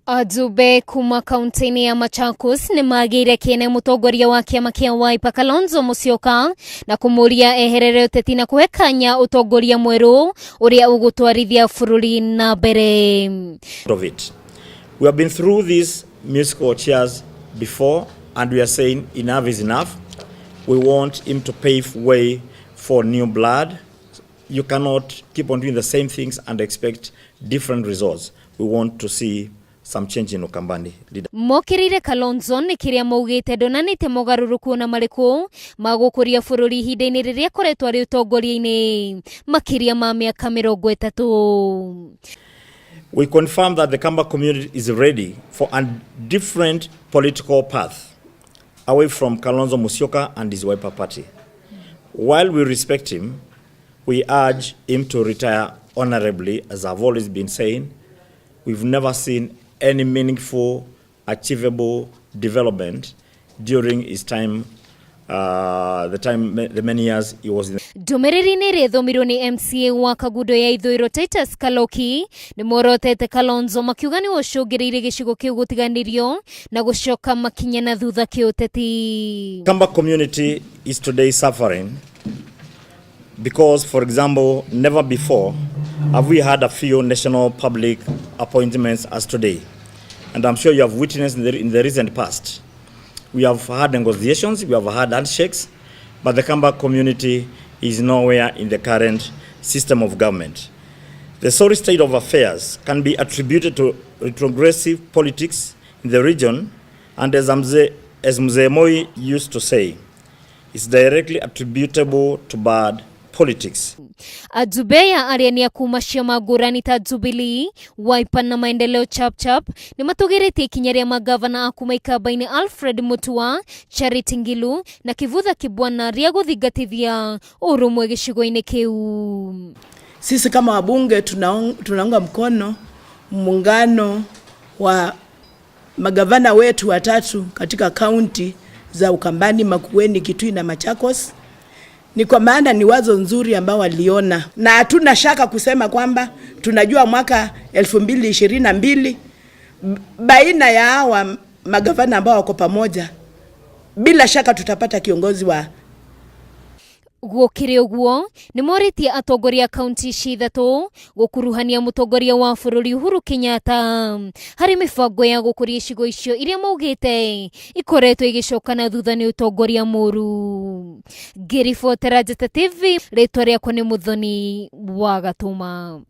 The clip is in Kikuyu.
Ajumbe kuma kaunti-inĩ ya Machakos nĩ magĩire kĩene mũtongoria wa kĩama kĩa Wiper Kalonzo Musyoka na kũmũria eherere ũteti na kũhe kanya ũtongoria mwerũ ũrĩa ũgũtwarithia bũrũri na mbere. Of it. We have been through these musical chairs before and we are saying enough is enough. We want him to pave way for new blood. You cannot keep on doing the same things and expect different results. We want to see some change in Ukambani leadership. Mokĩrĩire Kalonzo nĩ kĩrĩa maugĩte ndonanĩte mogarũrũku ona marĩkũ ma gũkũria bũrũri ihinda-inĩ rĩrĩa akoretwo arĩ ũtongoria-inĩ makĩria ma mĩaka 30. We confirm that the Kamba community is ready for a different political path away from Kalonzo Musyoka and his Wiper Party. While we respect him, we urge him to retire honorably, as I've always been saying. We've never seen any meaningful, achievable development during his time, the time, the many years he was in. Ndũmĩrĩri-inĩ ĩrĩa ĩthomirwo nĩ MCA wa Kagundo ya Ithũĩro Titus Kaloki nĩ morotete Kalonzo makiuga nĩwe ũcũngĩrĩirie gĩcigo kĩu gũtiganĩrio na gũcoka makinya na thutha kĩũteti. Kamba community is today suffering because, for example, never before have we had a few national public appointments as today. And I'm sure you have witnessed in the recent past. We have had negotiations, we have had handshakes, but the Kamba community is nowhere in the current system of government. The sorry state of affairs can be attributed to retrogressive politics in the region, and as Mzee Moi used to say, it's directly attributable to bad politics. Ajumbe aya arĩa nĩ a kuma ciama ngũrani ta Jubilee, Wiper na Maendeleo Chapchap nĩ matũgĩrĩtie ikinya rĩa magavana a kuma ikamba-inĩ Alfred Mutua, Charity Ngilu na Kivutha Kibwana rĩa gũthingatithia ũrũmwe gĩcigo-inĩ kĩu. Sisi kama wabunge tunaunga mkono muungano wa magavana wetu watatu katika kaunti za Ukambani, Makueni, Kitui na Machakos. Ni kwa maana ni wazo nzuri ambao waliona, na hatuna shaka kusema kwamba tunajua mwaka 2022 baina ya hawa magavana ambao wako pamoja, bila shaka tutapata kiongozi wa Gũkĩrĩ ũguo nĩ morĩtie atongoria a kaunti ici ithatũ gũkuruhania mũtongoria wa bũrũri Uhuru Kenyatta harĩ mĩbango ya gũkũria icigo icio iria maugĩte ikoretwo igĩcoka na thutha nĩ ũtongoria mũru. Ngĩribotera Njata TV, rĩtwa rĩakwa nĩ Mũthoni wa Gatũma.